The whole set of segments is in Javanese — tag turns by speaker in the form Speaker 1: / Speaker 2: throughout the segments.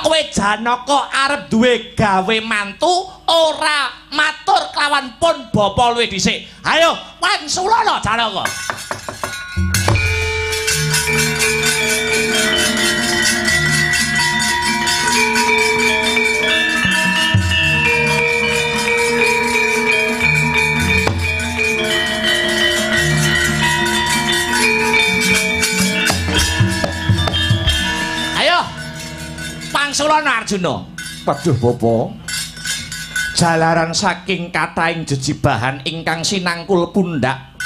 Speaker 1: Kowe Janaka arep duwe gawe mantu ora matur kelawan pun bapa luwih dhisik. Ayo wangsulana Janaka. Wangsulana Arjuna.
Speaker 2: Waduh bapa.
Speaker 1: Jalaran saking kathahing jejibahan ingkang sinangkul pundhak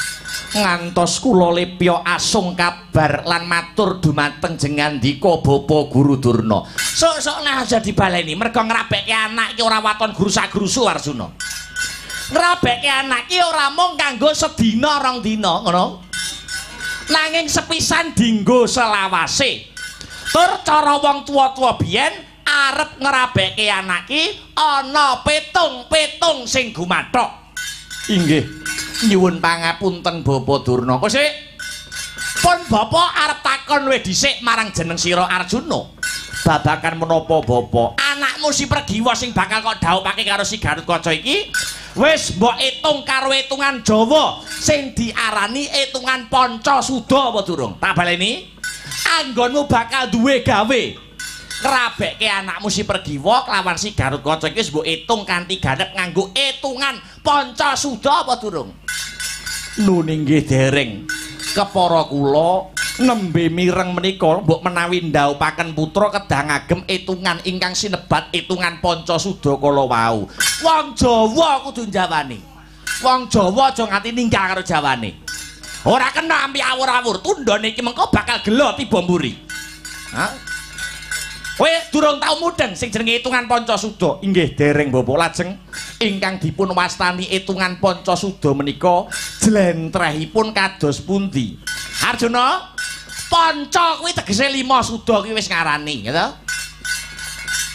Speaker 1: ngantos kula lepya asung kabar lan matur dumateng jengandika Bapa Guru Durna. Sok-sok aja dibaleni merga ngrabekke anak iki ora waton grusa-grusu Arjuna. Ngrabekke anak iki ora mung kanggo sedina rong dina ngono. Nanging sepisan dinggo selawase. Tur cara wong tuwa-tuwa biyen arep ngrabekke anak iki ana petung-petung sing gumathok.
Speaker 2: Inggih.
Speaker 1: Nyuwun pangapunten Bapa Durna. Kok sik? Pun bapa arep takon luwih dhisik marang jeneng sira Arjuna.
Speaker 2: Babakan menapa bapa?
Speaker 1: Anakmu si Pregiwa sing bakal kok dhaupake karo si Gatot Kaca iki wis mbok itung karo hitungan Jawa sing diarani hitungan Pancasuda apa durung? Tak baleni. Anggonmu bakal duwe gawe ngrabekke anakmu si Pregiwa kelawan si Gatot Kaca iki wis mbok itung kanthi ganep nganggo hitungan Pancasuda apa durung?
Speaker 2: Nun inggih dereng. Kepara kula nembe mireng menika mbok menawi ndhaupaken putra kedah ngagem hitungan ingkang sinebat hitungan Pancasuda kala wau.
Speaker 1: Wong Jawa kudu njawani. Wong Jawa aja nganti ninggal karo jawane. Ora kena ampi awur-awur, tundhone iki mengko bakal gelo tiba mburi. Hah? Kowe durung tau mudheng sing jenenge hitungan Pancasuda.
Speaker 2: Inggih dereng bapa. Lajeng ingkang dipun wastani hitungan Pancasuda menika jlentrehipun kados pundi?
Speaker 1: Arjuna, panca kuwi tegese 5, suda kuwi wis ngarani, ya to?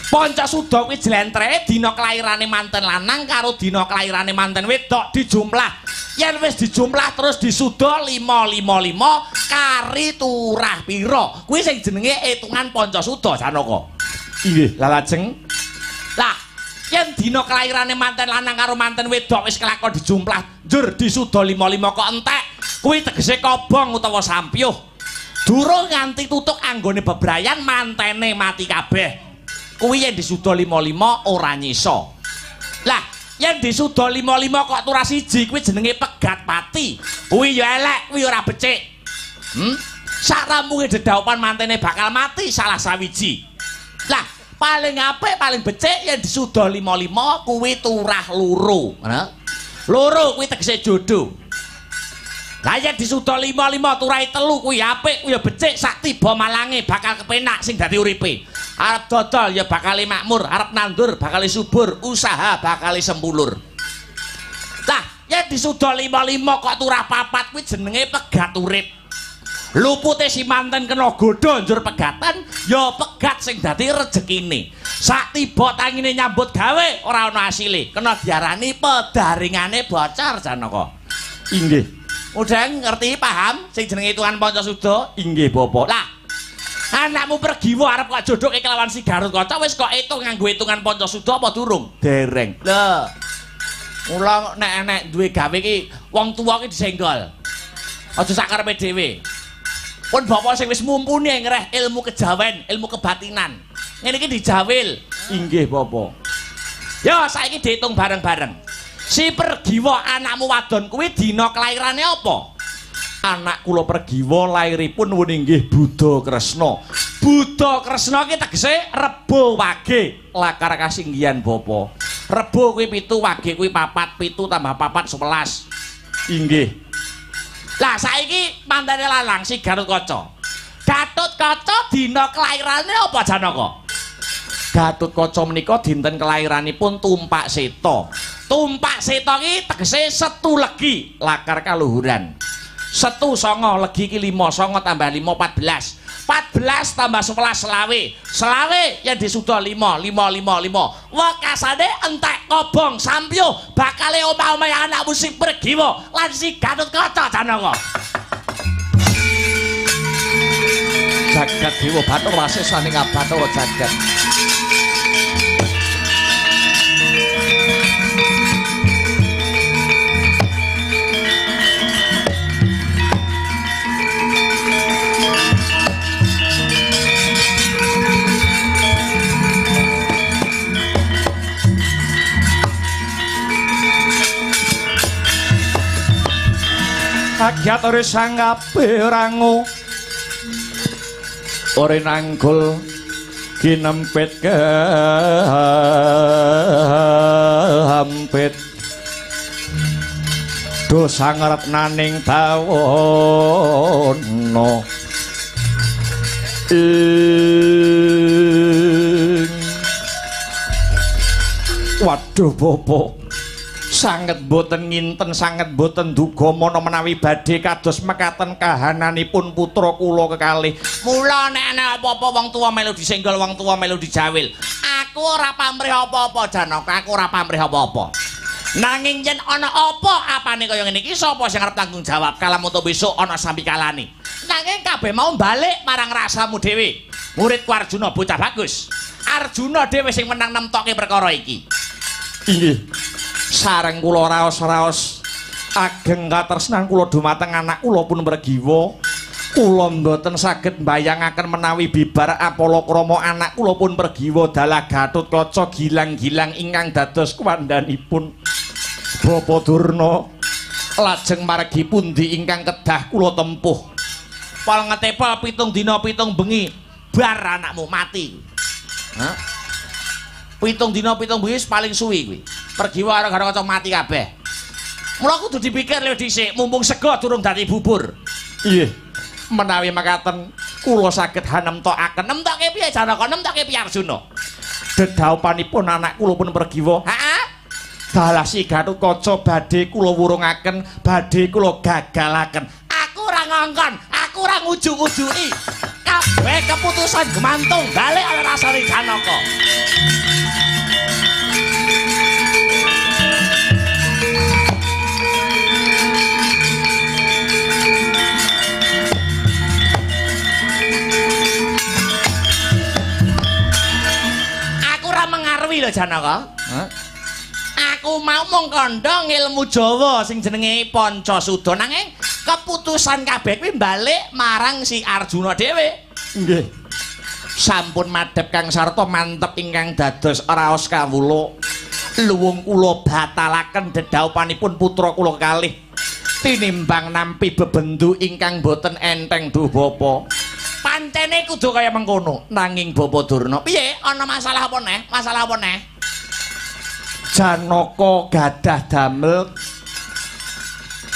Speaker 1: Pancasuda kuwi jlentrehe dina kelairane manten lanang karo dina kelairane manten wedok dijumlah. Yen wis dijumlah terus disuda 5 5 5 kari turah pira. Kuwi sing jenenge hitungan Pancasuda Janaka.
Speaker 2: Inggih, lah lajeng.
Speaker 1: Lah, yen dina kelairane manten lanang karo manten wedok wis kelakon dijumlah, njur disuda 5 5 kok entek, kuwi tegese kobong utawa sampyuh. Durung nganti tutuk anggone bebrayan mantene mati kabeh. Kuwi yen disuda 5 5 ora nyisa. Lah, yen disuda 5 5 kok turah siji kuwi jenenge pegat pati. Kuwi ya elek, kuwi ora becik. Sak rampunge dedhaupan mantene bakal mati salah sawiji. Lah, paling apik paling becik yen disuda 5 5 kuwi turah loro. Loro kuwi tegese jodoh. Lah yen disuda 5 5 turahe 3 kuwi apik, kuwi ya becik, sak tiba malange bakal kepenak sing dadi uripe. Arep dodol ya bakal makmur, arep nandur bakal subur, usaha bakal sempulur. Lah, yen disuda 5 5 kok turah 4 kuwi jenenge pegat urip. Lupute si manten kena godha njur pegatan, ya pegat sing dadi rejekine. Sak tiba tangine nyambut gawe ora ana asile, kena diarani pedaringane bocor Janaka.
Speaker 2: Inggih.
Speaker 1: Udah ngerti paham sing jenenge hitungan Pancasuda?
Speaker 2: Inggih bapa.
Speaker 1: Lah, anakmu Pregiwa arep kok jodohke kelawan si Gatot Kaca wis kok hitung nganggo hitungan Pancasuda apa durung?
Speaker 2: Dereng.
Speaker 1: Lho. Mula nek enek duwe gawe iki wong tuwa iki disenggol. Aja sak karepe dhewe. Pun bapa sing wis mumpuni ngreh ilmu kejawen, ilmu kebatinan. Ngene iki dijawil.
Speaker 2: Inggih bapa.
Speaker 1: Ya saiki dihitung bareng-bareng. Si Pregiwa anakmu wadon kuwi dina kelairane apa?
Speaker 2: Anak kula Pregiwa lairipun wun inggih Buddha Kresna.
Speaker 1: Buddha Kresna ki tegese Rebo Wage,
Speaker 2: lakar kasinggihan bapa.
Speaker 1: Rebo kuwi 7, Wage kuwi 4, 7 tambah 4 11.
Speaker 2: Inggih.
Speaker 1: Lah saiki mantene lanang si Gatot Kaca. Gatot Kaca dina kelairane apa Janaka?
Speaker 2: Gatot Kaca menika dinten kelairanipun Tumpak Seta.
Speaker 1: Tumpak Seta ki tegese setu legi,
Speaker 2: lakar kaluhuran.
Speaker 1: Setu songo legi ki 5, songo tambah 5 14. 14 tambah 11 selawe. Selawe yen disuda 5 5 5 5. Wekasane entek kobong sampyuh bakale omah-omahe anakmu si Pregiwa lan si Gatot Kaca Janaka.
Speaker 2: Jagat Dewa Bathara Wasesaning Abathara jagat. Rakyat ora sanggape rangu ora nanggul kinempit kehampit dosa ngarepnaning bawono ing. Waduh bapak, sanget boten nginten, sanget boten duga mana menawi badhe kados mekaten kahananipun putra kula kekalih.
Speaker 1: Mula nek ana apa-apa wong tuwa melu disenggol, wong tuwa melu dijawil. Aku ora pamrih apa-apa Janaka, aku ora pamrih apa-apa. Nanging yen ana apa apane kaya ngene iki sapa sing arep tanggung jawab kalamun besok ana sampikalane. Nanging kabeh mau balik marang rasamu dhewe. Muridku Arjuna bocah bagus. Arjuna dhewe sing menang nemtoke perkara iki.
Speaker 2: Inggih. Sareng kula raos-raos ageng katresnan kula dumateng anak kula pun Pregiwa. Kula mboten saged mbayangaken menawi bibar apalakrama anak kula pun Pregiwa dalah Gatotkaca gilang-gilang ingkang dados kuwandhanipun Bapa Durna. Lajeng margi pundi ingkang kedah kula tempuh?
Speaker 1: Pol ngetepel 7 dina 7 bengi bar anakmu mati. Hah? 7 dina 7 bengi paling suwi kuwi. Pregiwa karo Gatotkaca mati kabeh. Mula kudu dipikir luwih dhisik, mumpung sego durung dadi bubur.
Speaker 2: Nggih. Menawi mekaten kula saged hanemtokaken.
Speaker 1: Nemtoke piye Janaka? Nemtoke piye Arjuna?
Speaker 2: Dedhaupanipun anak kula pun Pregiwa.
Speaker 1: Heeh.
Speaker 2: Dalah si Gatotkaca badhe kula wurungaken, badhe kula gagalaken.
Speaker 1: Aku ora ngongkon, aku ora ngujug-ujuki. Kabeh keputusan gumantung balik ana rasane Janaka. Aku ora mengarwi lho Janaka.
Speaker 2: Hah?
Speaker 1: Aku mau mung kandha ilmu Jawa sing jenenge Pancasuda, nanging keputusan kabeh kuwi balik marang si Arjuna dhewe.
Speaker 2: Nggih. Sampun madhep Kang Sarta mantep ingkang dados raos kawula. Luwung kula batalaken dedhaupanipun putra kula kalih. Tinimbang nampi bebendu ingkang boten enteng duh bapa.
Speaker 1: Pancene kudu kaya mengkono. Nanging Bapa Durna, piye? Ana masalah apa neh? Masalah apa neh?
Speaker 2: Janaka gadah damel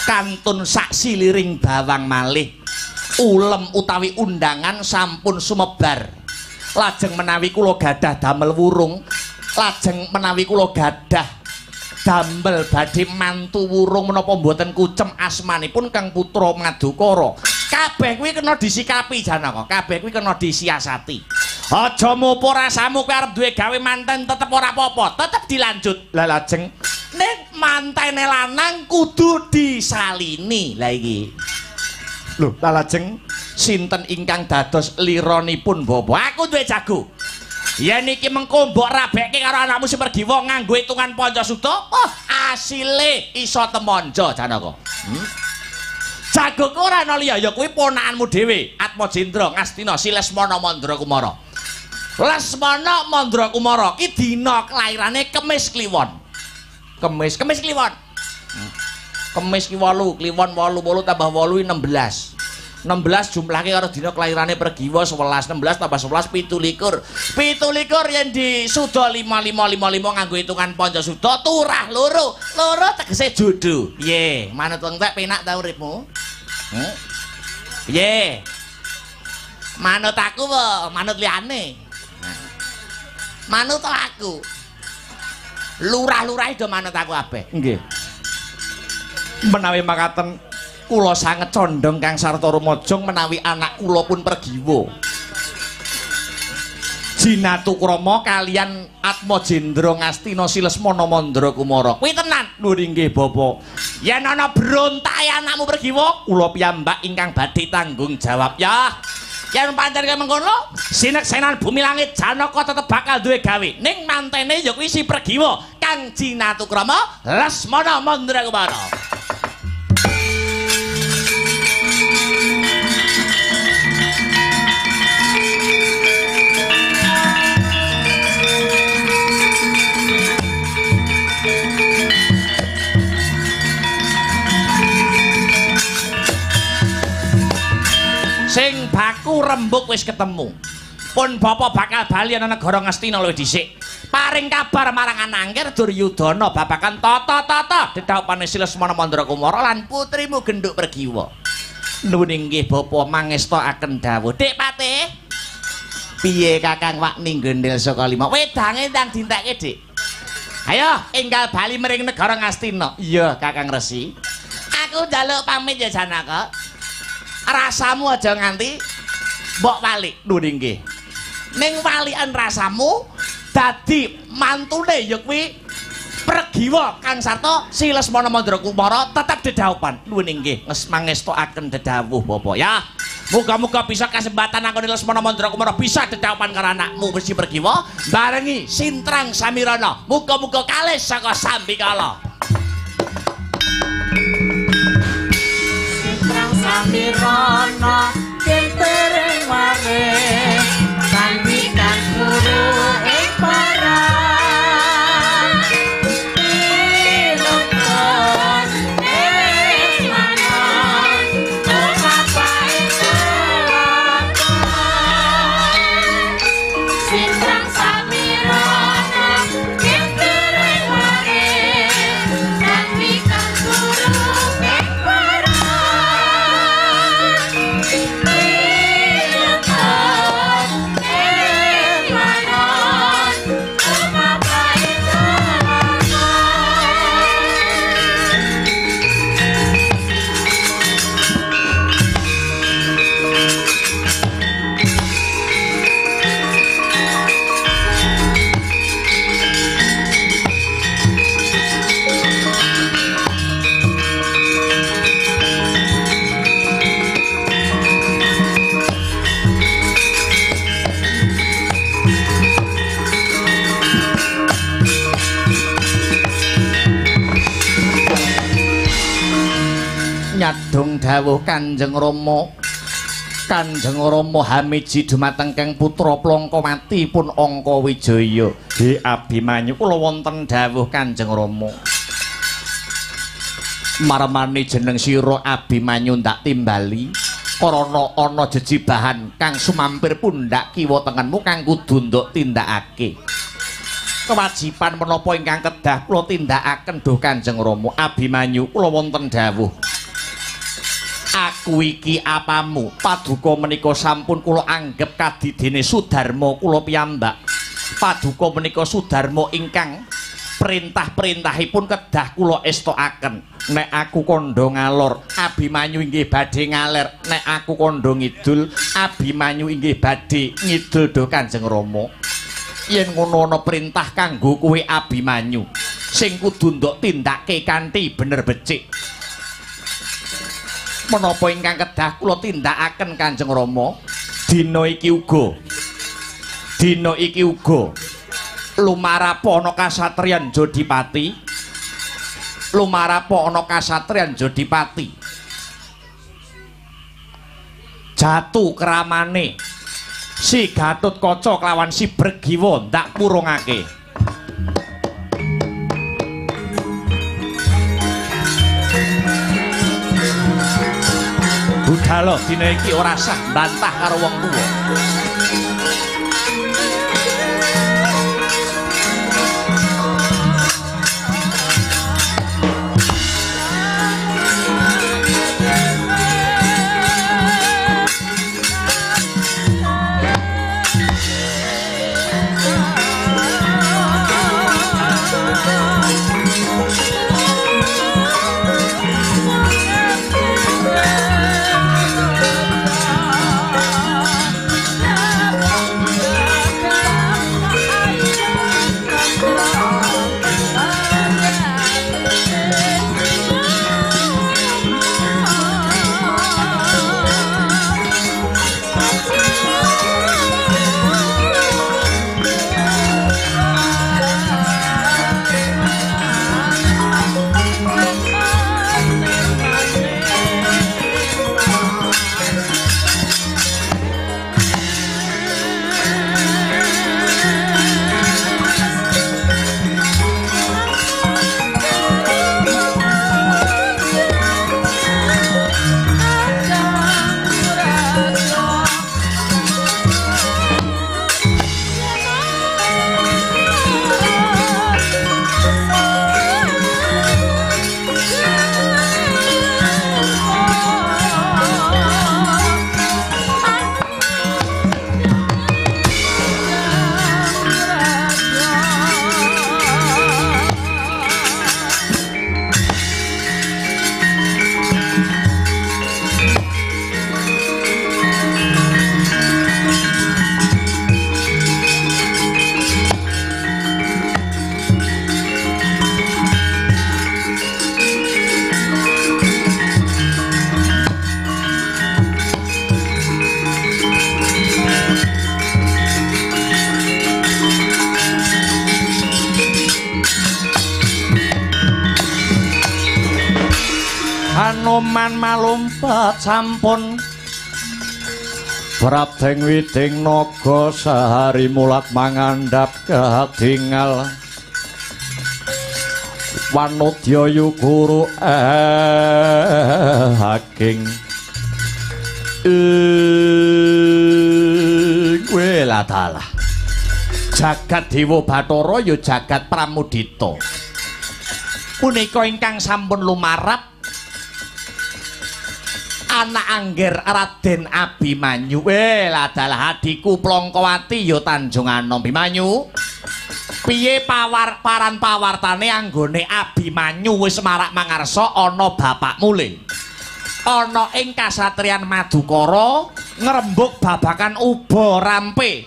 Speaker 2: kantun saksiliring bawang malih. Ulem utawi undangan sampun sumebar. Lajeng menawi kula gadah damel wurung, lajeng menawi kula gadah damel badhe mantu wurung menapa mboten kucem asmanipun Kang Putra Madukara.
Speaker 1: Kabeh kuwi kena disikapi Janaka, kabeh kuwi kena disiasati. Aja mopo rasamu kowe arep duwe gawe manten tetep ora apa-apa, tetep dilanjut.
Speaker 2: Lah lajeng
Speaker 1: ning mantene lanang kudu disalini. Lah iki.
Speaker 2: Lho, lah lajeng sinten ingkang dados lironipun bapa?
Speaker 1: Aku duwe jago. Yen iki mengko mbok rabekke karo anakmu sing Pregiwa nganggo hitungan Pancasuda, wah asile iso temonjo Janaka. Jagoku ora ana liya ya kuwi ponakanmu dhewe, Atmajendra Ngastina si Lesmana Mandra Kumara. Lesmana Mandra Kumara ki dina kelairane Kemis Kliwon. Kemis, Kemis Kliwon. Kemis ki 8, Kliwon 8, 8 tambah 8 16. 16 jumlahke karo dina kelairane Pregiwa 11, 16 tambah 11 27. 27 yen disuda 5555 nganggo hitungan Pancasuda turah loro. Loro tegese jodoh. Piye? Manut entek penak ta uripmu? Piye? Manut aku apa manut liyane? Manut aku. Lurah-lurahe do manut aku kabeh.
Speaker 2: Nggih. Menawi makaten kula sanget condong Kang Sarta Rumajang menawi anak kula pun Pregiwa. Jinatukrama kalian Atmajendra Ngastina si Lesmana Mandra Kumara.
Speaker 1: Kuwi tenan.
Speaker 2: Lho inggih bapa.
Speaker 1: Yen ana brontake anakmu Pregiwa, kula piyambak ingkang badhe tanggung jawab ya. Yen pancen kaya mengkono, sineksenan bumi langit Janaka tetep bakal duwe gawe. Ning mantene ya kuwi si Pregiwa Kang Jinatukrama Lesmana Mandra Kumara. Aku rembug wis ketemu. Pun bapa bakal bali ana negara Ngastina luwih dhisik. Paring kabar marang Anangkir Duryudana babagan tata-tata dedhaupane Si Lesmana Mandra Kumara lan putrimu Genduk Pregiwa. Nuwun inggih bapa mangestakaken dawuh. Dik Patih. Piye Kakang Wakni gendel saka lima? Wedange ndang dintekke, Dik. Ayo enggal bali mring negara Ngastina. Iya, Kakang Resi. Aku njaluk pamit ya Janaka. Rasamu aja nganti mbok walik. Nuwun inggih. Ning walikan rasamu dadi mantune ya kuwi Pregiwa Kang Sarta Si Lesmana Mandra Kumara tetep dedhaupan. Nuwun inggih mangestakaken dedhawuh bapa ya. Muga-muga bisa kasempatan anggone Lesmana Mandra Kumara bisa dedhaupan karo anakmu Resi Pregiwa barengi Sintrang Samirana. Muga-muga kalis saka sambikala.
Speaker 3: Sintrang Samirana kentering waris kanthi guru ing para
Speaker 1: Nyadong dawuh Kanjeng Rama. Kanjeng Rama hamiji dumateng Kang Putra Plangkawati pun Angka Wijaya. He Abimanyu kula wonten dawuh Kanjeng Rama. Marmani jeneng sira Abimanyu ndak timbali karana ana jejibahan kang sumampir pundhak kiwa tengenmu kang kudu nduk tindakake. Kewajiban menapa ingkang kedah kula tindakaken duh Kanjeng Rama? Abimanyu kula wonten dawuh. Aku iki apamu? Paduka menika sampun kula anggep kadidene Sudarma kula piyambak. Paduka menika Sudarma ingkang perintah-perintahipun kedah kula estokaken. Nek aku kandha ngalor, Abimanyu inggih badhe ngaler. Nek aku kandha ngidul, Abimanyu inggih badhe ngidul duh Kanjeng Rama. Yen ngono ana perintah kanggo kowe Abimanyu, sing kudu ndok tindake kanthi bener becik. Menapa ingkang kedah kula tindakaken Kanjeng Rama? Dina iki uga. Dina iki uga lumarapa ana kasatriyan Jodipati. Lumarapa ana kasatriyan Jodipati. Jatu kramane Si Gatotkaca kelawan Si Bregiwa ndak purungake. Budhalo dina iki ora sah bantah karo wong tuwa.
Speaker 2: Anoman malumpat sampun prabdeng widing naga sahari mulat mangandhap kadingal wanodya yuguru haking ing weladalah jagat Dewa Bathara ya jagat Pramudita punika ingkang sampun lumarap anak angger Raden Abimanyu. Weladalah adhiku Plongkowati ya Tanjung Anom. Bimanyu piye pawar paran pawartane anggone Abimanyu wis marak mangarsa ana bapakmu le ana ing kasatriyan Madukara ngrembug babakan uba rampe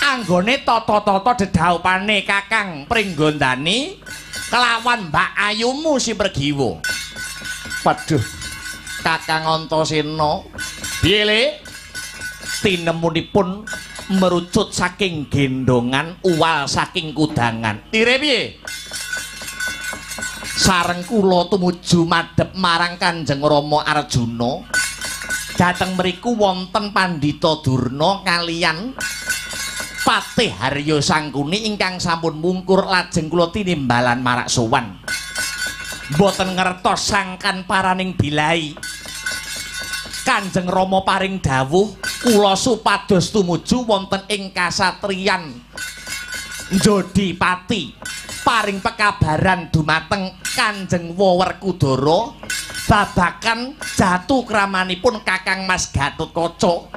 Speaker 2: anggone tata-tata dedhaupane Kakang Pringgondani kelawan Mbak Ayumu si Pergiwa. Waduh, Kakang Antasena piye le tinemunipun merucut saking gendongan uwal saking kudangan. Tire piye? Sareng kula tumuju madhep marang Kanjeng Rama Arjuna. Dhateng mriku wonten Pandhita Durna kaliyan Patih Harya Sangkuni ingkang sampun mungkur lajeng kula tinimbalan marak sowan. Mboten ngertos sangkan paraning bilai. Kanjeng Rama paring dawuh kula supados tumuju wonten ing kasatriyan Jodipati paring pekabaran dumateng Kanjeng Werkudara babakan jatuh kramanipun Kakang Mas Gatotkaca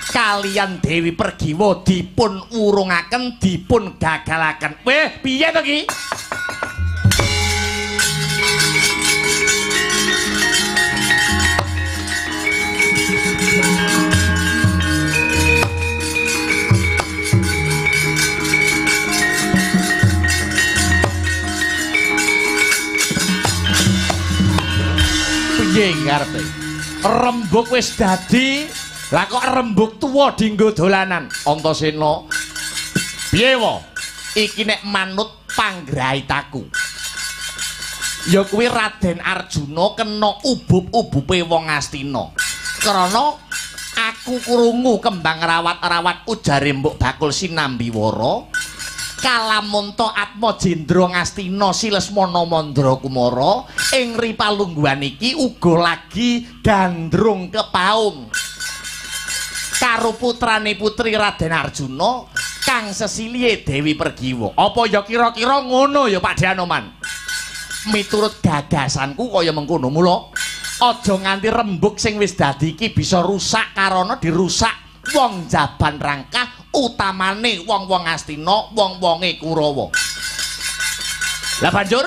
Speaker 2: kaliyan Dewi Pergiwa dipun wurungaken dipun gagalaken. Weh, piye to ki? Piye karepe? Rembug wis dadi, lah kok rembug tuwa dienggo dolanan. Antasena, piye wa? Iki nek manut panggraitaku. Ya kuwi Raden Arjuna kena ubub-ubupe wong Astina. Krana aku krungu kembang rawat-rawat ujare mbok bakul Sinambiwara, kalamunta Atmajendra Ngastina Silesmana Mandra Kumara ing ripalungguhan iki uga lagi gandrung kepaung karo putrane putri Raden Arjuna kang sesilihe Dewi Pergiwa. Apa ya kira-kira ngono ya Pak Anoman? Miturut gagasanku kaya mengkono, mula aja nganti rembug sing wis dadi iki bisa rusak karana dirusak wong jaban rangkah utamane wong-wong Astina, wong-wonge Kurawa. Lah banjur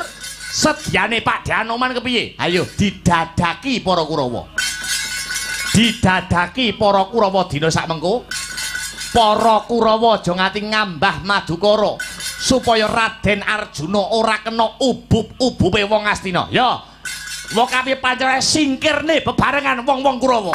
Speaker 2: sedyane Pak Anoman kepiye? Ayo didadaki para Kurawa. Didadaki para Kurawa dina sakmengko. Para Kurawa aja nganti ngambah Madukara supaya Raden Arjuna ora kena ubub-ubube wong Astina. Ya. Wong kabeh pancen singkirne bebarengan wong-wong Kurawa.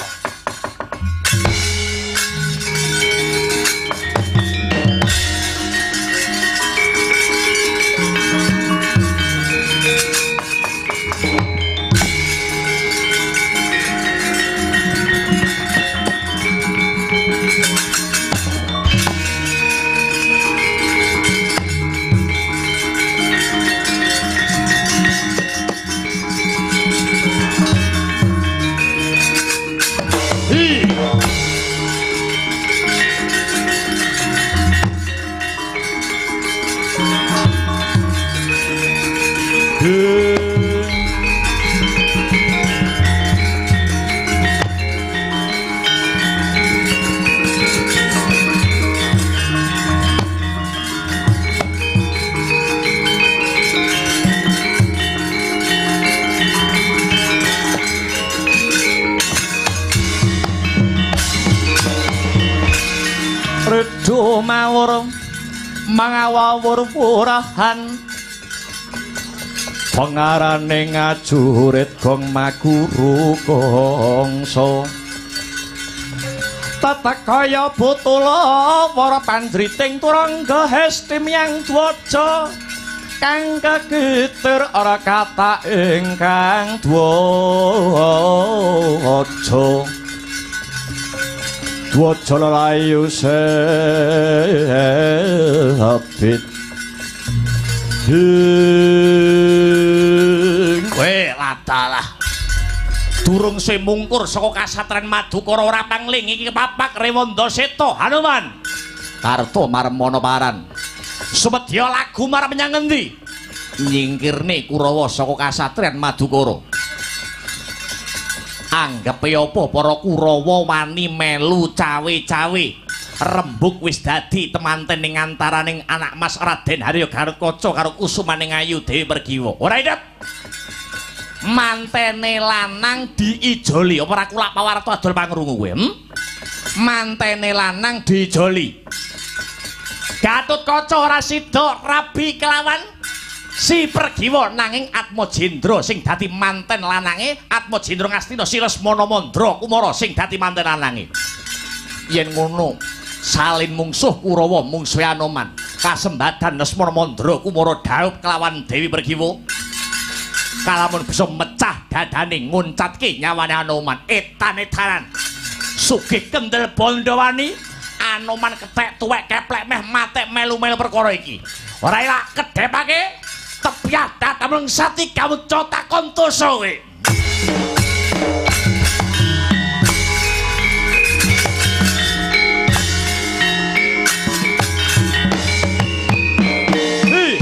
Speaker 2: Mawur mangawur purahan pengarane ngajurit gong maguru kongso tatak kaya butula wara panjriting turangga hestim yang dwaja Kang kekitir ora kata ingkang dwaja. Dwaja lelayu sebit.
Speaker 1: Kowe ladalah. Durung semungkur saka kasatran Madukara ora pangling iki kepapak Rewanda Seta Hanuman.
Speaker 2: Karto marmana paran.
Speaker 1: Sumedya lagu marang menyang ngendi?
Speaker 2: Nyingkirne Kurawa saka kasatriyan Madukara.
Speaker 1: Anggepe apa para Kurawa wani melu cawe-cawe? Rembug wis dadi temanten ning antaraning anak Mas Raden Harya Garukaca karo Kusumaning Ayu Dewi Pergiwa. Ora idep. Mantene lanang diijoli. Apa ora kulak pawarta adol pangrungu kowe? Mantene lanang diijoli. Gatotkaca ora sida rabi kelawan si Pergiwa nanging Atmajendra sing dadi manten lanange Atmajendra Ngastina si Lesmana Mandra Kumara sing dadi manten lanange.
Speaker 2: Yen ngono salin mungsuh Kurawa mungsuhe Anoman kasembadan Lesmana Mandra Kumara dhaup kelawan Dewi Pergiwa.
Speaker 1: Kalamun bisa mecah dadane nguncatke nyawane Anoman etan-etanan. Sugih kendel Bandawani Anoman kethek tuwek keplek meh matek melu-melu perkara iki. Ora elak kedhepake tepyah datameng sati kaweca takon tosa kowe.
Speaker 3: Hey!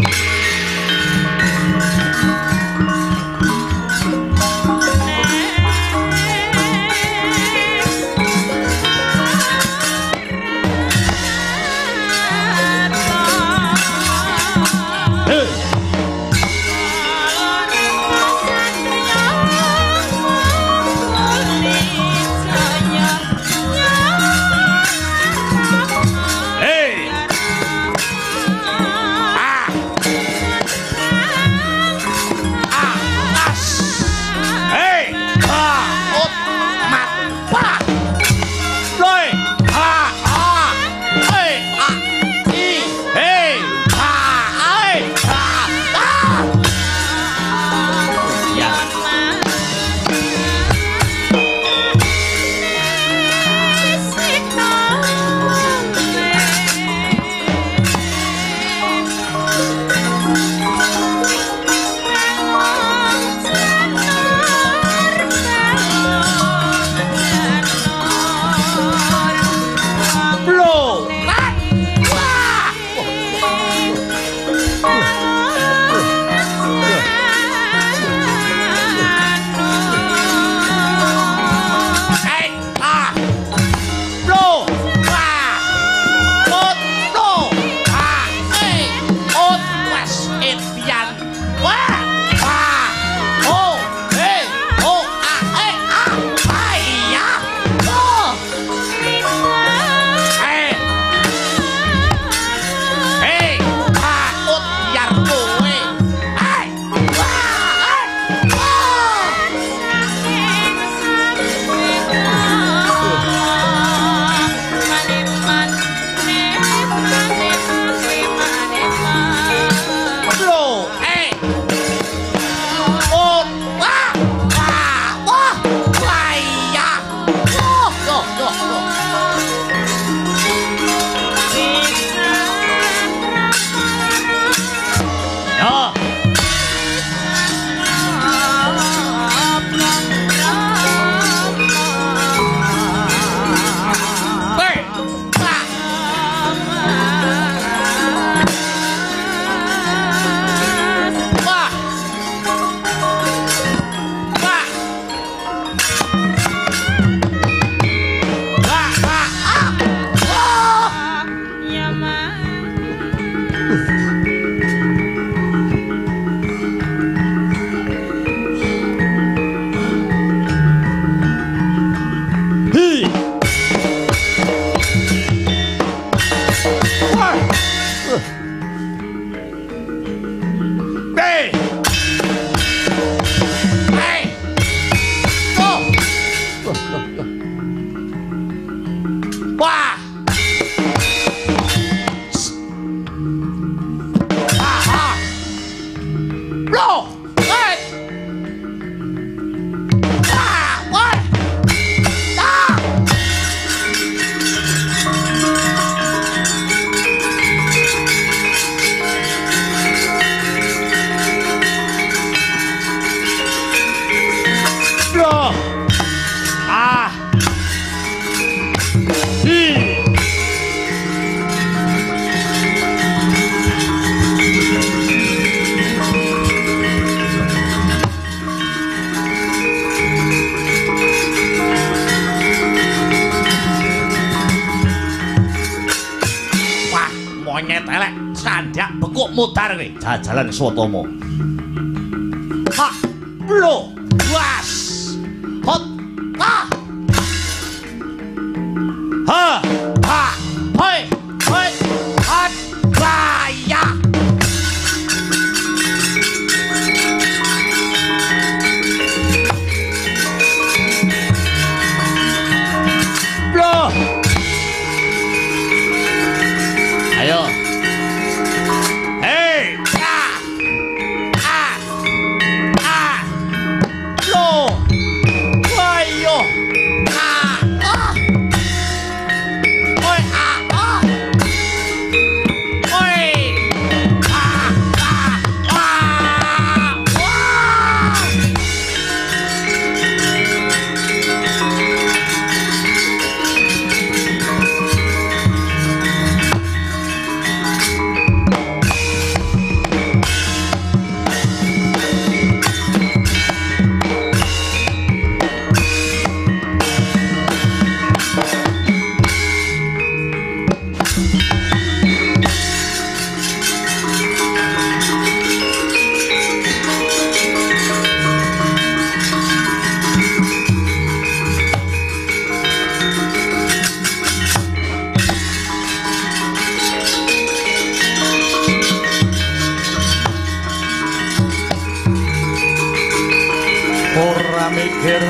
Speaker 1: Monyet elek, sandak bekuk mudar kowe. Jajalan Swatama. Ha, blo, was. Hot. Ah. Ha, ha, hoi, hoi, hat, baya. Blo. Ayo. Hei, ah. Ah. Ah. Lo. Ayo. Ah. Ah. Oi, ah, ah. Oi. Ah, ah, ah. Wah.
Speaker 2: Ora mikir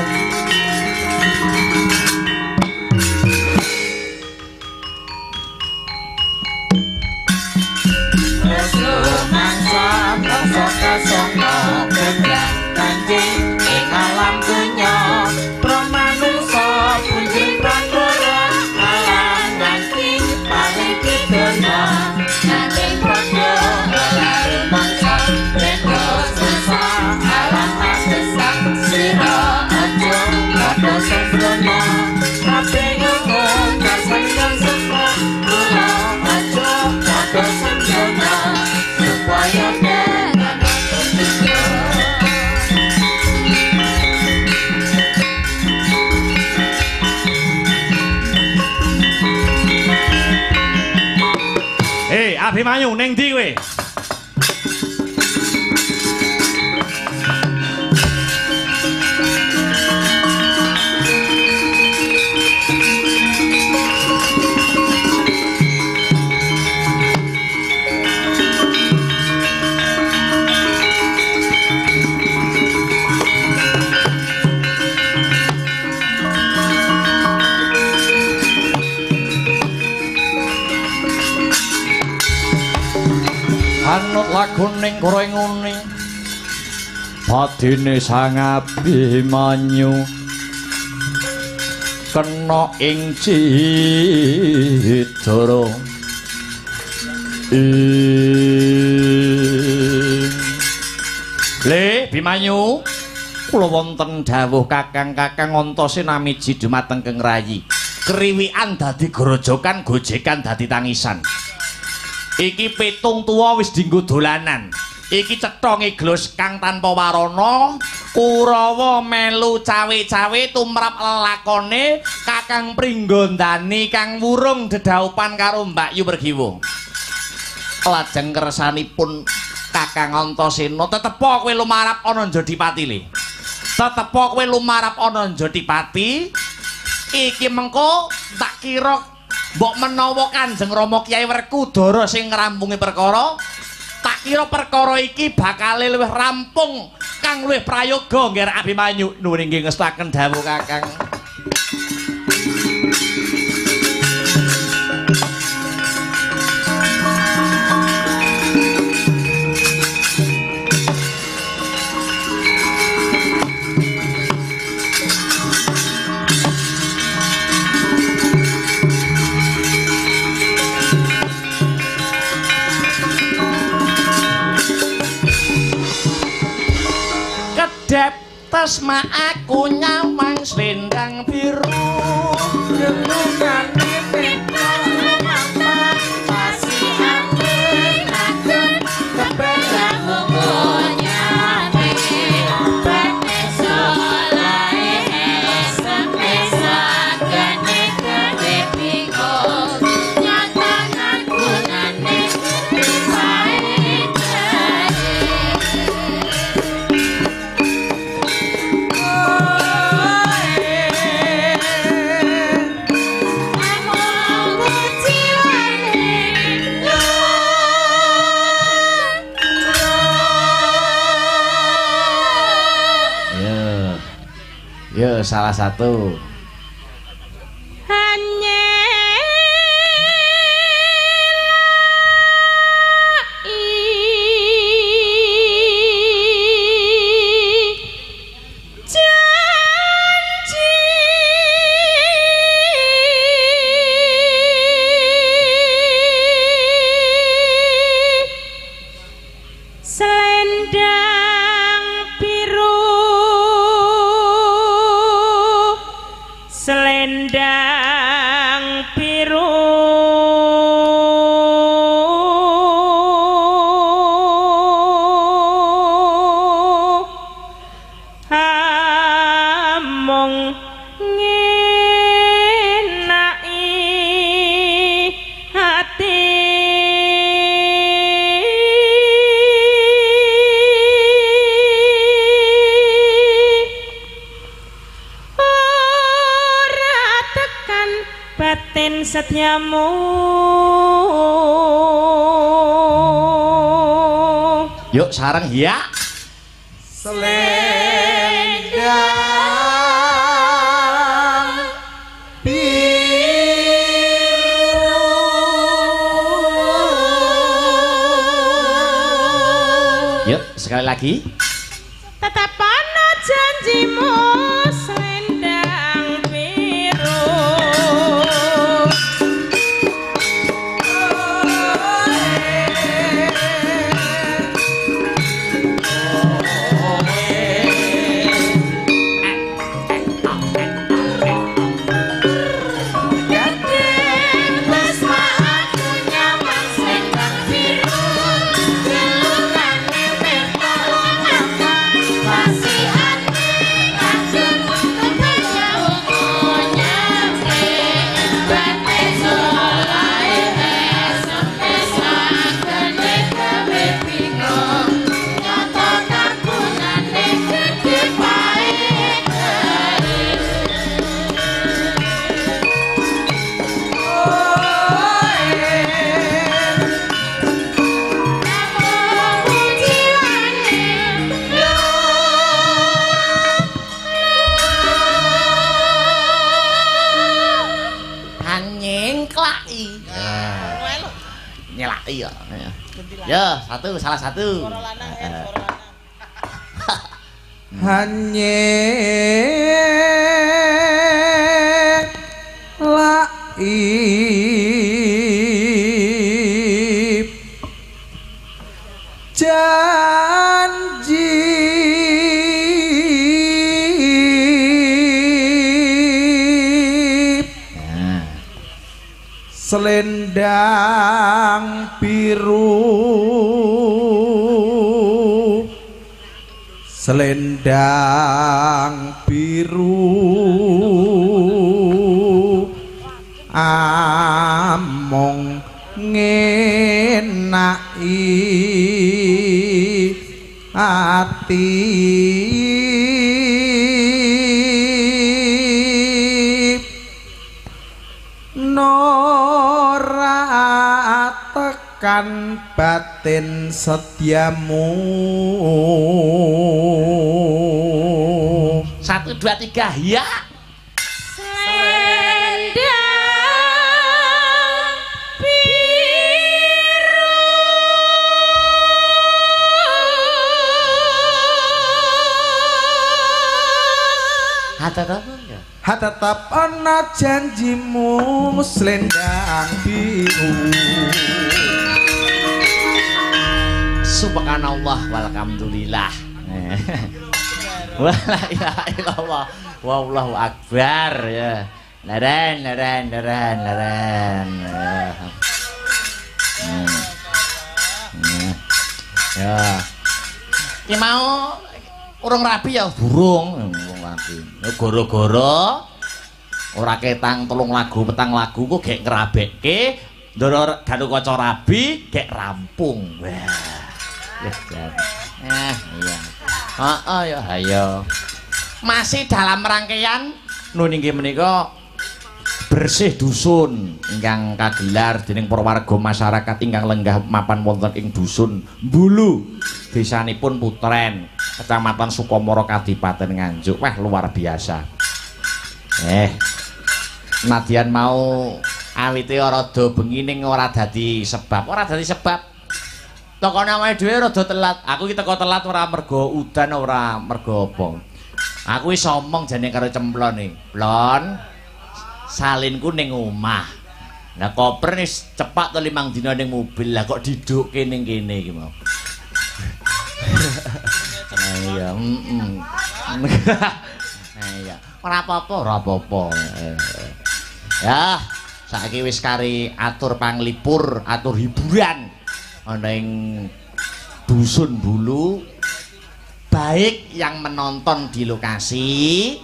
Speaker 3: Mangsa bangsa kasanga gendang kanjeng ing alam donya pramanungsa punjul prakara alam nganti paling pidana nanging padha lalu mangsa rena susah alam atesak sira aja padha sembrono kabeh nyuwun kaseneng seka kula aja padha sembrono supaya
Speaker 1: Hei, Abimanyu ning ndi kowe?
Speaker 2: Anut laguning korengune padine Sang Abimanyu kena ing cidara.
Speaker 1: Le, Bimanyu, kula wonten dawuh kakang-kakang Antasena miji dumateng Keng Rayi. Kriwikan dadi grojokan, gojekan dadi tangisan. Iki petung tuwa wis dinggo dolanan. Iki cetha ngeglus kang tanpa warana, Kurawa melu cawe-cawe tumrap lelakone Kakang Pringgondani kang wurung dedhaupan karo Mbak Yu Pergiwa. Lajeng kersanipun Kakang Antasena, tetepa kowe lumarap ana Jodipati le. Tetepa kowe lumarap ana Jodipati. Iki mengko tak kira mbok menawa Kanjeng Rama Kyai Werkudara sing ngrampungi perkara, tak kira perkara iki bakale luwih rampung kang luwih prayoga ngger Abimanyu. Nuwun inggih ngestaken dawuh Kakang. Kedep tesma aku nyawang selendang biru,
Speaker 3: renungane petok lumampah pasihane adem keperak ngonyane bane solae sepesakane gawe bingung nyatane gunane
Speaker 2: Yo salah satu.
Speaker 3: Hanya janji selendang biru, selendang biru, amung ngenaki hati. Batin setiamu.
Speaker 2: Yuk sareng ya.
Speaker 4: Selendang biru.
Speaker 2: Yuk sekali lagi.
Speaker 3: Tetap ana janjimu selendang biru.
Speaker 2: Nyelaki ya. Ya, satu salah satu.
Speaker 4: Hanye laib janji selendang biru, selendang biru, amung ngenaki ati. Ora tekan batin setiamu.
Speaker 2: 1 2 3 ya.
Speaker 3: Selendang biru.
Speaker 4: Ha tetap ana janjimu selendang biru.
Speaker 2: Subhanallah walhamdulillah. Wa la ilaha illallah wallahu akbar ya. Leren leren leren leren. Ya. Ki mau urung rabi ya burung, urung rabi. Gara-gara ora ketang 3 lagu 4 lagu kok gek ngrabekke, ndoro Garukaca rabi gek rampung. Wah. Wis jan. Iya. Heeh ya ayo. Masih dalam rangkaian nun inggih menika bersih dusun ingkang kagelar dening para warga masyarakat ingkang lenggah mapan wonten ing dusun Bulu, desanipun Putren. Kecamatan Sukamara, Kadipaten Nganjuk. Wah, luar biasa. Nadyan mau awite rada bengi ning ora dadi sebab. Ora dadi sebab. Tekone awake dhewe rada telat. Aku iki teko telat ora mergo udan, ora mergo apa. Aku wis omong jane karo cemplone. Plon, salinku ning omah. Lah koper wis cepak to 5 dina ning mobil. Lah kok didukke ning kene iki mau. Iya, heeh. Iya, ora apa-apa, ora apa-apa. Ya, saiki wis kari atur panglipur, atur hiburan ana ing Dusun Bulu. Baik yang menonton di lokasi,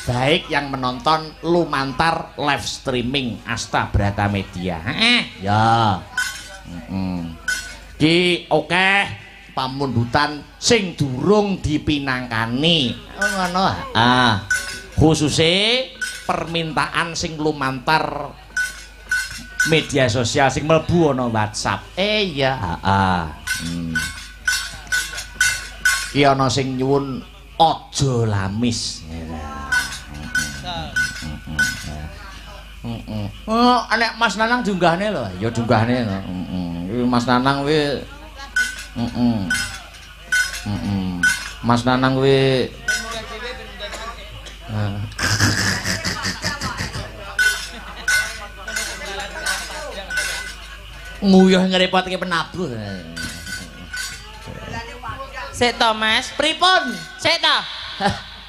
Speaker 2: baik yang menonton lumantar live streaming Asta Brata Media. Ya. Heeh. Ki oke pamundutan sing durung dipinangkani. Oh ngono. Ah. Khususe permintaan sing lumantar media sosial sing mlebu ana WhatsApp. Iya, heeh. Ki ana sing nyuwun aja lamis. Heeh. Oh, nek Mas Nanang diunggahne lho. Ya diunggahne lho. Heeh. Mas Nanang kuwi heeh. Heeh. Mas Nanang kuwi nguyuh ngrepotke penabuh.
Speaker 5: Sik to, Mas.
Speaker 2: Pripun?
Speaker 5: Sik to.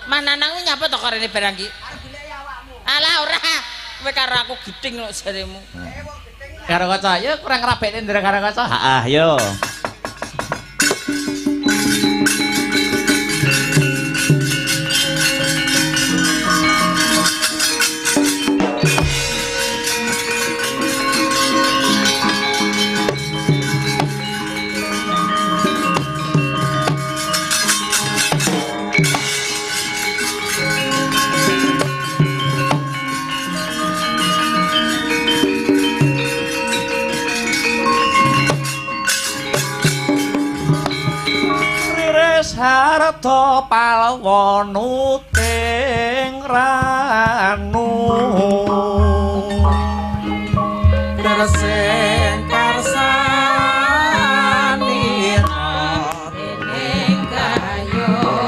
Speaker 5: Mas Nanang kuwi nyapa to karene barang iki? Alah ora. Kowe karo aku gething kok jaremu.
Speaker 2: Karo kaca, ya kurang rabekne ndra karo kaca. Heeh, yo. Harta palwonuting ranu
Speaker 4: Tersing karsanira
Speaker 5: ing kayun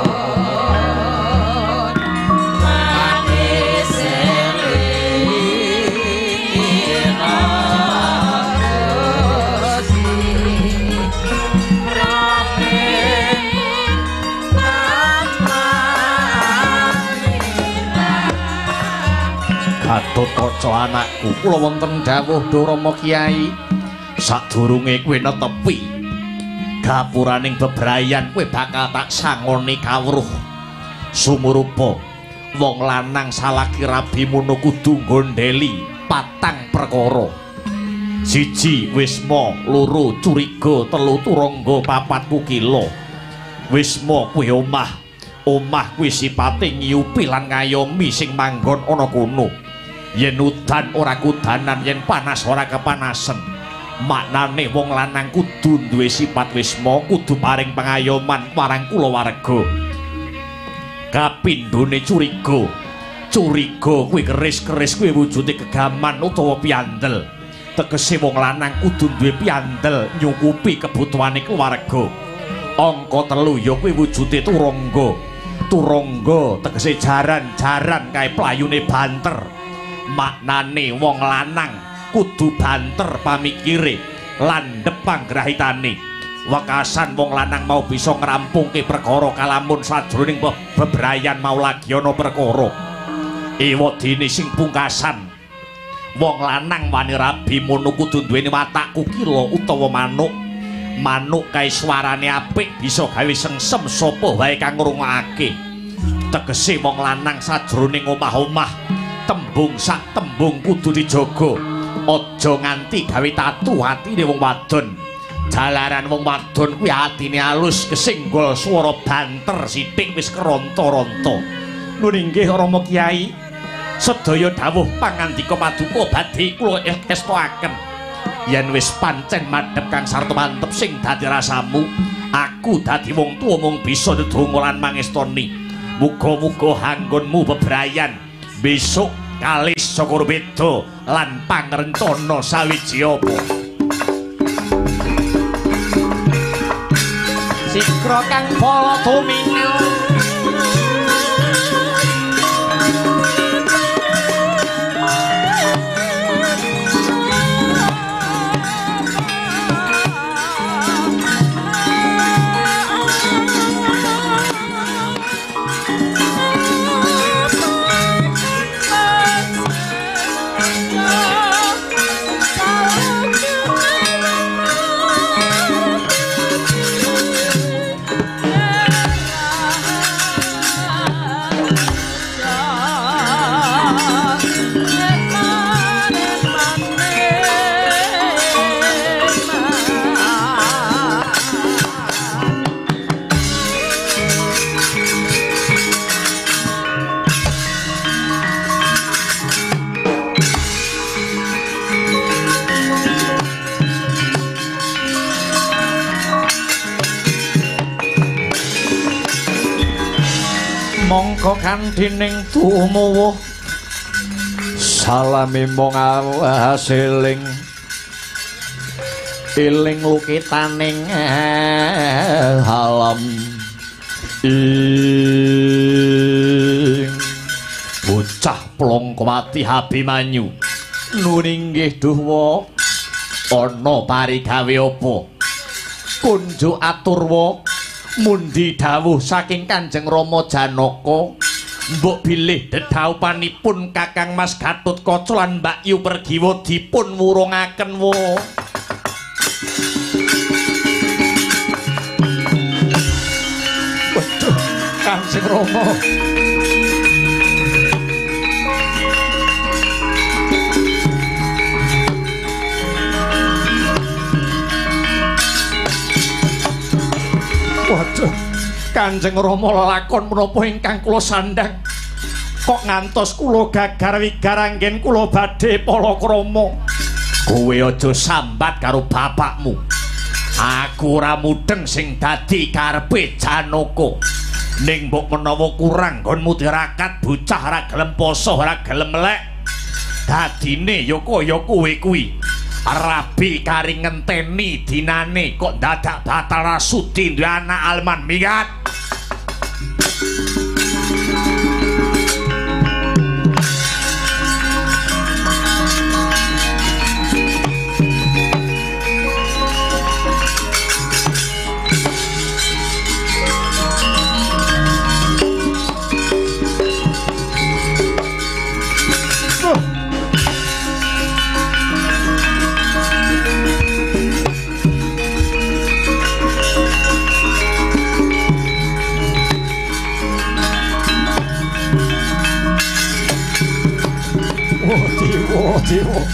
Speaker 5: manis
Speaker 2: Gatotkaca anakku, kula wonten dawuh Rama Kyai. Sadurunge kowe netepi gapuraning bebrayan, kowe bakal tak sangoni kawruh. Sumurupa wong lanang salaki rabi mono kudu nggondheli patang perkara. 1 wisma, 2 curiga, 3 turangga, 4 kukila. Wisma kuwi omah, omah kuwi sipate ngiyupi lan ngayomi sing manggon ana kono. Yen udan ora kudanan, yen panas ora kepanasen. Maknane wong lanang kudu duwe sifat wisma, kudu paring pengayoman marang kulawarga. Kapindhone curiga. Curiga kuwi keris-keris kuwi wujude gegaman utawa piandel. Tegese wong lanang kudu duwe piandel nyukupi kebutuhane keluarga. Angka 3 ya kuwi wujude turangga. Turangga tegese jaran-jaran kae playune banter. Maknane wong lanang kudu banter pamikire landhep panggrahitane. Wekasan wong lanang mau bisa ngrampungke perkara kalamun sajroning bebrayan mau lagi ana perkara. Ewadene sing pungkasan, wong lanang wani rabi mono kudu duweni watak kukila utawa manuk. Manuk kae swarane apik bisa gawe sengsem sapa wae kang ngrungokake. Tegese wong lanang sajroning omah-omah tembung sak tembung kudu dijaga. Aja nganti gawe tatu atine wong wadon. Jalaran wong wadon kuwi atine alus kesinggol swara banter sithik wis keronta-ronta. Nuwun inggih Rama Kyai, sedaya dawuh pangandika paduka badhe kula estoaken. Yen wis pancen madhep kang sarta mantep sing dadi rasamu, Aku dadi wong tuwa mung bisa ndedonga lan mangestoni. Muga-muga anggonmu bebrayan besok kalis saka beda lan pangrencana sawiji apa.
Speaker 1: Sikra kang pala tumingal
Speaker 2: mongko kanthi ning tumuwuh salame mung awasiling eling lukitaning alam ing bocah Plongkowati Abimanyu nuninggih duwa ana parigawe apa kunjuk aturwa mundi dawuh saking Kanjeng Rama Janaka mbok bilih dedhaupanipun Kakang Mas Gatotkaca lan Mbak Yu Pergiwa dipun wurungaken wa. Waduh, Kanjeng Rama. Waduh, Kanjeng Rama lelakon menapa ingkang kula sandhang kok ngantos kula gagar wigar anggen kula badhe palakrama. Kowe aja sambat karo bapakmu. Aku ora mudeng sing dadi karepe Janaka. Ning mbok menawa kurang nggonmu tirakat bocah ora gelem poso ora gelem melek. Dadine ya kaya kowe kuwi. Rabi kari ngenteni dinane kok dadak batal ra sudi duwe anak alman minggat. Dewa,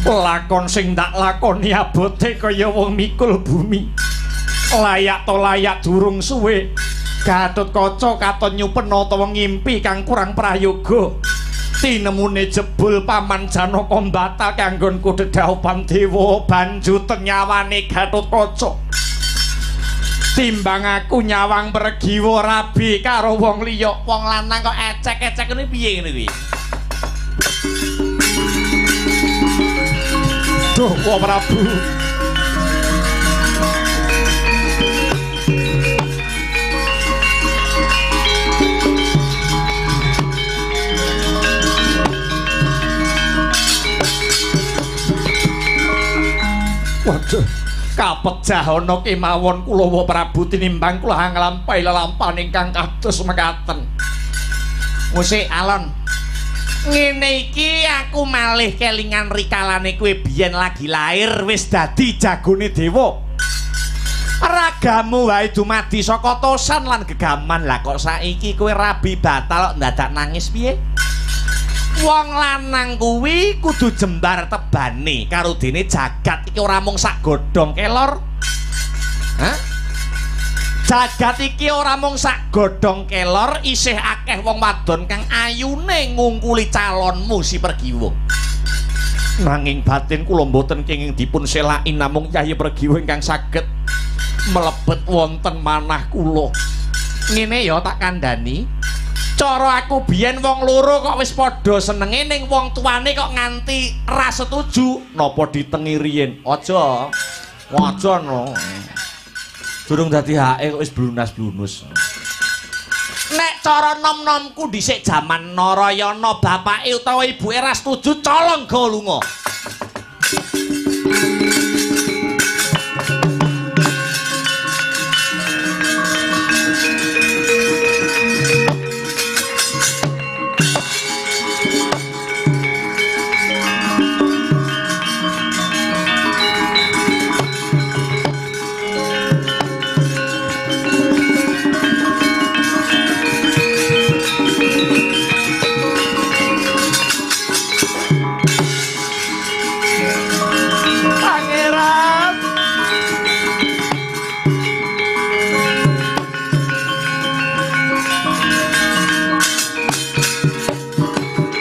Speaker 2: lakon sing tak lakoni abote kaya wong mikul bumi. Layak to layak durung suwe. Gatotkaca katon nyupena utawa ngimpi kang kurang prayoga. Tinemune jebul paman Janaka mbatal kanggonku dedhaupan dewa banjuteng nyawane Gatotkaca. Timbang aku nyawang Pergiwa rabi karo wong liya,
Speaker 1: wong lanang kok ecek-ecek ngene piye ngene kuwi?
Speaker 2: Duh, Wa Prabu. Waduh, kapejah ana kemawon kula Wa Prabu tinimbang kula nglampahi lelampahan ingkang kados mekaten.
Speaker 1: Musik alon. Ngene iki aku malih kelingan rikalane kowe biyen lagi lair wis dadi jagone dewa. Ragamu wae dumadi saka tosan lan gegaman. Lah kok saiki kowe rabi batal kok ndadak nangis piye? Wong lanang kuwi kudu jembar tebane karo dene jagat iki ora mung sak godhong kelor. Hah? Jagat iki ora mung sak godhong kelor, isih akeh wong wadon kang ayune ngungkuli calonmu si Pergiwa.
Speaker 2: Nanging batin kula mboten kenging dipun selaki namung Yayi Pergiwa ingkang saged Mlebet wonten manah kula. Ngene ya tak kandhani. Cara aku biyen wong loro kok wis padha senenge ning wong tuane kok nganti ra setuju. Napa ditengi riyin? Aja. Aja no. Durung dadi hake kok wis blunas-blunus. Nek cara nom-nomku dhisik jaman Narayana bapake utawa ibuke ra setuju colong go lunga.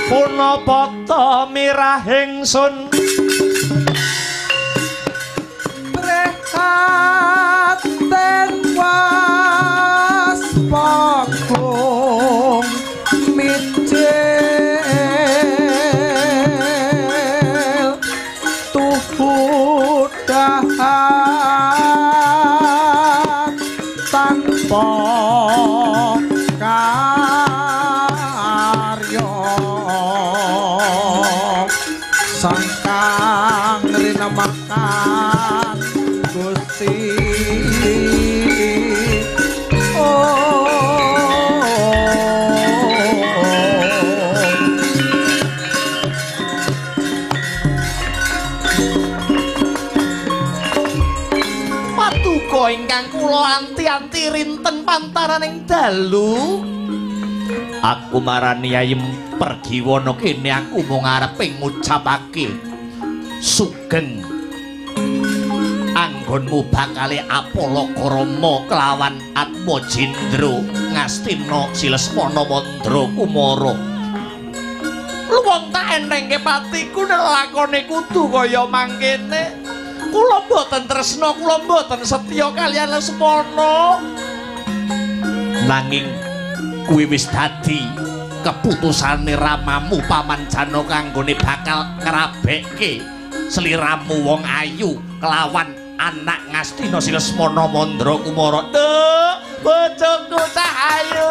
Speaker 2: Punapa mirah ingsun
Speaker 4: prihatin was pokong mijil tuhu dahat tanpa karya sangkang rinamakan Gusti. Oh,
Speaker 2: patuko ingkang kula anti-anti rinten pantaraning dalu. Aku marani ayem Pergiwana kene aku mung arepe ngucapake sugeng anggonmu bakale Apala Karama kelawan Atmajendra Ngastina Silesmana Mandra Kumara. Luwung tak enengke patiku nek lakone kudu kaya mangkene. Kula mboten tresna, kula mboten setya kaliyan Lesmana. Nanging kuwi wis dadi keputusane ramamu Paman Janaka anggone bakal ngrabekke sliramu wong ayu kelawan anak Ngastina Silesmana Mandra Kumara. Duh, bojoku cah ayu.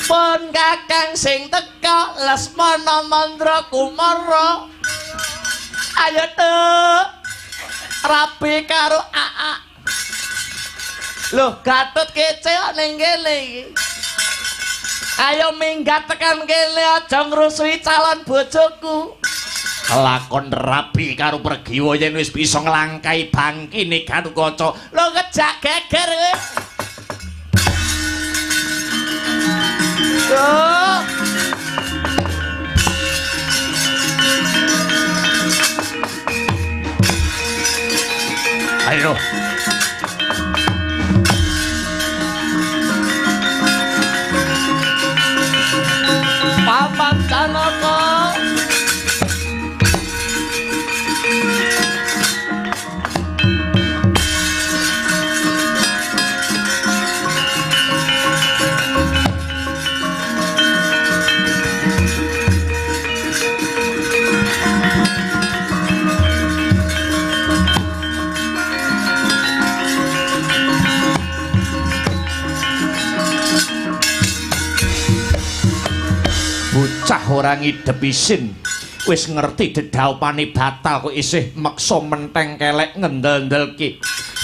Speaker 2: Pun kakang sing teka Lesmana Mandra Kumara. Ayo tuk rabi karo aa. Loh, Gatut kece kok ning kene iki. Ayo minggat tekan kene aja ngrusuhi calon bojoku. Kelakon rabi karo Pergiwa yen wis bisa nglangkai bangkine Gatotkaca. Lho ngejak geger kowe. Duh. Ayo. Paman Janaka. Bocah ora ngidep isin, wis ngerti dedhaupane batal kok isih meksa menteng kelek ngendel-ndelke.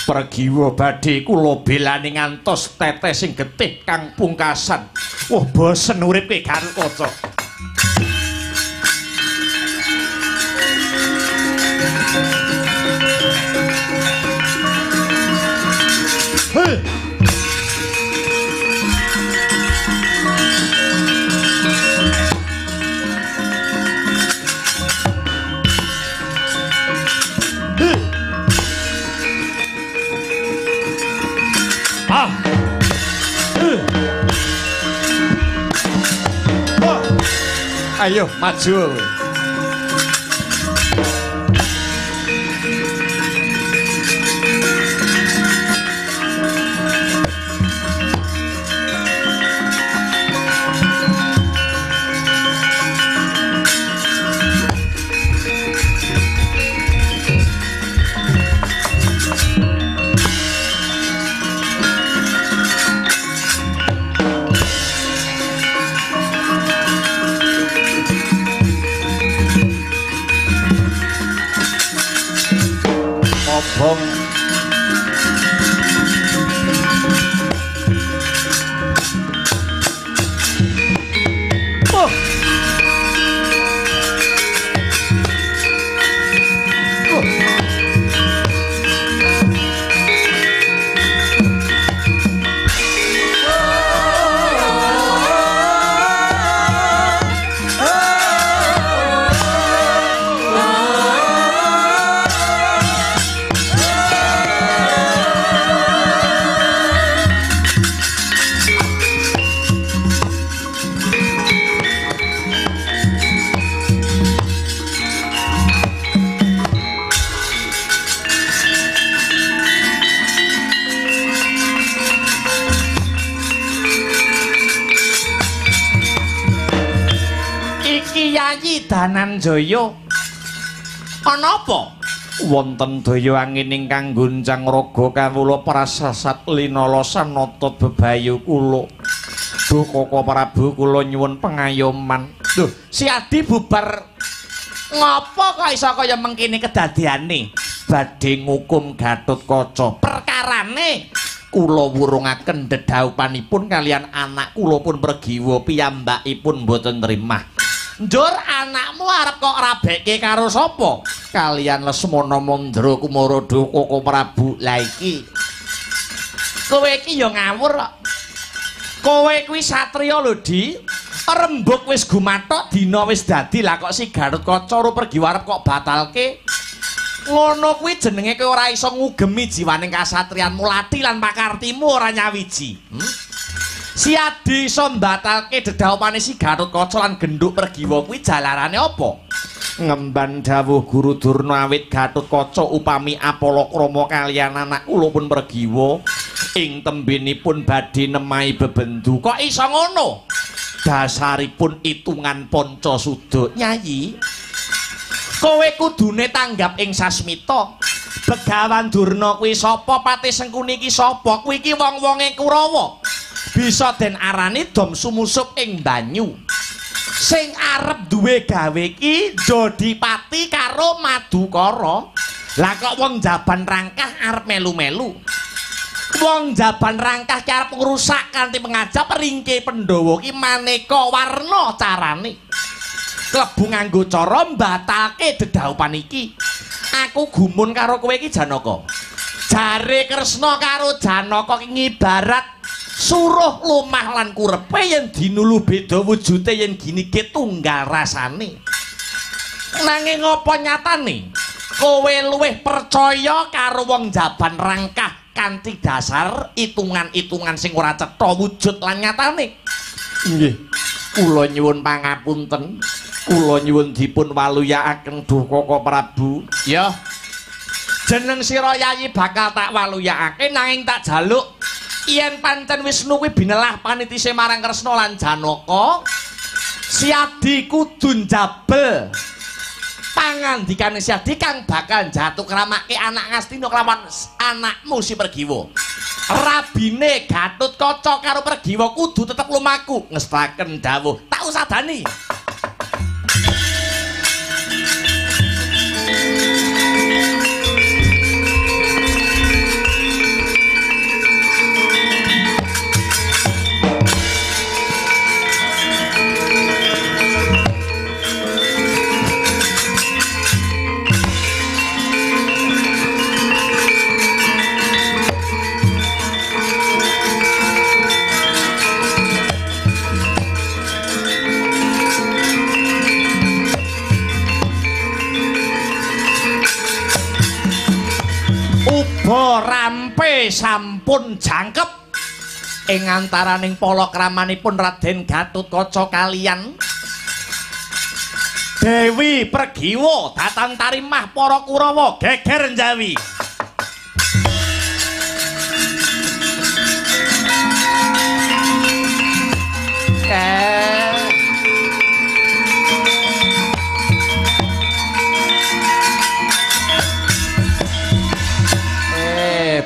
Speaker 2: Pergiwa badhe kula belani ngantos tetes sing getih kang pungkasan. Wah, bosen urip ki Gatotkaca. Hei. Ayo maju. Kobong. Oh. Oh. Dananjaya, ana apa? Wonten daya angin ingkang goncang raga kawula prasasat linala sanata bebayu kula. Duh Koko Prabu, kula nyuwun pengayoman. Duh, si Adi bubar ngopo kok iso kaya mengkene kedadeane? Badhe ngukum Gatotkaca. Perkarane kula wurungaken dedhaupanipun kalian anak kula pun Pregiwa, piyambakipun mboten trimah. Njur anakmu arep kok rabeke karo sapa? Kalian Lesmana Mandra Kumara. Duh Koko Prabu, lah iki kowe iki ya ngawur kok. Kowe kuwi satriya lho, Di. Rembug wis gumathok, dina wis dadi, lah kok si Gatotkaca ora Pregiwa arep kok batalke. Ngono kuwi jenenge kowe ora iso ngugemi jiwaning kasatriyanmu, lati lan pakartimu ora nyawiji. Si Adi iso mbatalke dedhaupane si Gatotkaca lan gendhuk Pregiwa kuwi jalarane apa? Ngemban dawuh Guru Durna awit Gatotkaca upami apalakrama kaliyan anak kula pun Pregiwa ing tembenipun badhe nemahi bebendu. Kok iso ngono? Dasaripun itungan Pancasuda. Nyayi, kowe kudune tanggap ing sasmita. Begawan Durna kuwi sapa? Patih Sengkuni iki sapa? Kuwi iki wong-wonge Kurawa. Bisa den arani dom sumusup ing banyu. Sing arep duwe gawe iki Jodipati karo Madukara. Lah kok wong Jaban Rangkah arep melu-melu. Wong Jaban Rangkah ki arep ngrusak kanthi pengajap ringke Pandhawa ki maneka warna carane. Klebu nganggo cara mbatalke dedhaupan iki. Aku gumun karo kowe iki Janaka. Jare Kresna karo Janaka ki ngibarat suruh lumah lan kurepe yen dinulu beda wujute yen ginige tunggal rasane. Nanging apa nyatane kowe luwih percaya karo wong Jaban Rangkah kanthi dasar itungan-itungan sing ora cetha wujud lan nyatane? Nggih, kula nyuwun pangapunten, kula nyuwun dipun waluyakaken Duh Koko Prabu. Ya, jeneng sira Yayi bakal tak waluyakake, nanging tak jaluk yen pancen Wisnu kuwi binelah panitise marang Kresna lan Janaka, Si Adi kudu njabel pangandikane Si Adi kang bakal jatuh kramake anak Ngastina kelawan anakmu si Pregiwa. Rabine Gatotkaca karo Pregiwa kudu tetep lumaku. Ngestaken dawuh tak usadani. Uba rampe sampun jangkep ing antaraning palakramanipun Raden Gatotkaca kaliyan
Speaker 1: Dewi Pregiwa datang tarimah para Kurawa geger njawi.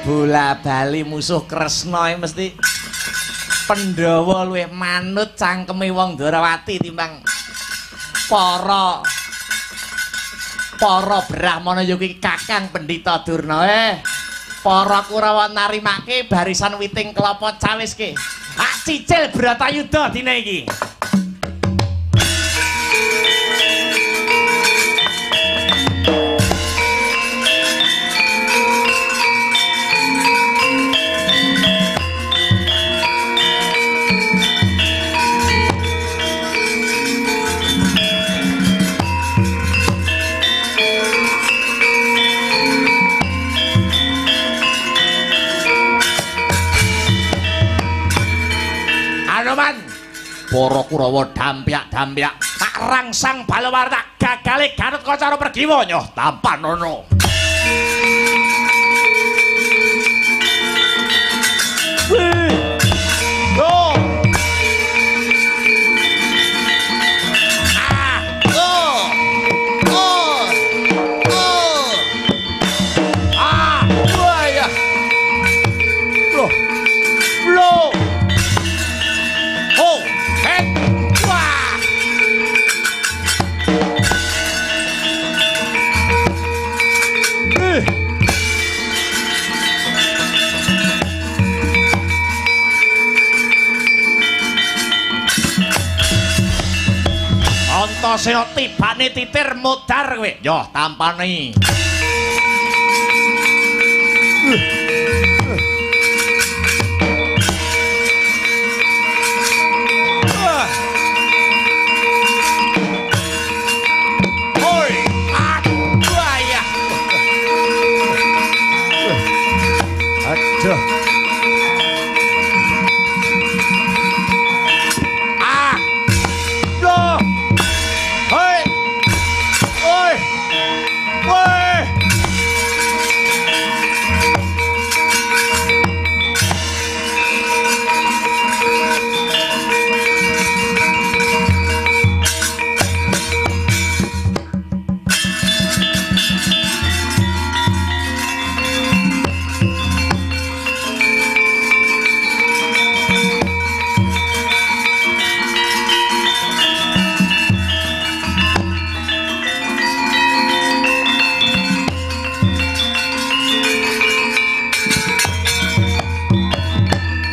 Speaker 1: Bola bali musuh Kresna mesti Pandhawa luwih manut cangkeme wong Dwarawati timbang para Brahmana ya kuwi Kakang Pendhita Durna. Para Kurawa narimake barisan witing kelapa cawiske. Hak cicil Bratayuda dina iki. Para Kurawa dampyak-dampyak tak rangsang balawar tak gagale Gatotkaca karo Pregiwa nyoh tampanono. Antasena tibane titir modar kowe. Yo tampani. Oi, aduh ya. Aduh.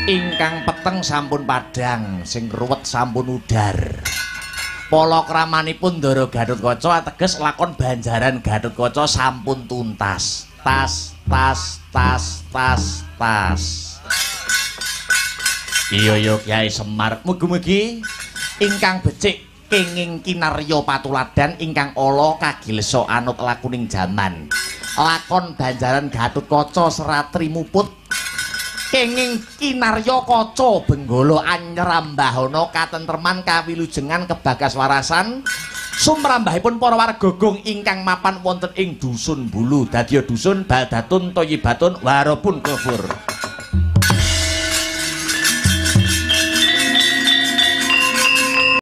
Speaker 1: Ingkang peteng sampun padhang, sing ruwet sampun udar. Palakramanipun Ndara Gatotkaca ateges lakon Banjaran Gatotkaca sampun tuntas. Tas tas tas tas tas. Iya ya Kyai Semar, mugi-mugi ingkang becik kenging kinarya patuladan ingkang ala kagilesa anut lakuning jaman. Lakon Banjaran Gatotkaca serat trimuput kenging kinarya kaca benggala anyrambahana katentreman kawilujengan kebagas warasan sumrambahipun para warga gong ingkang mapan wonten ing dusun Bulu dadiya dusun baldatun thayyibatun warabun kafur.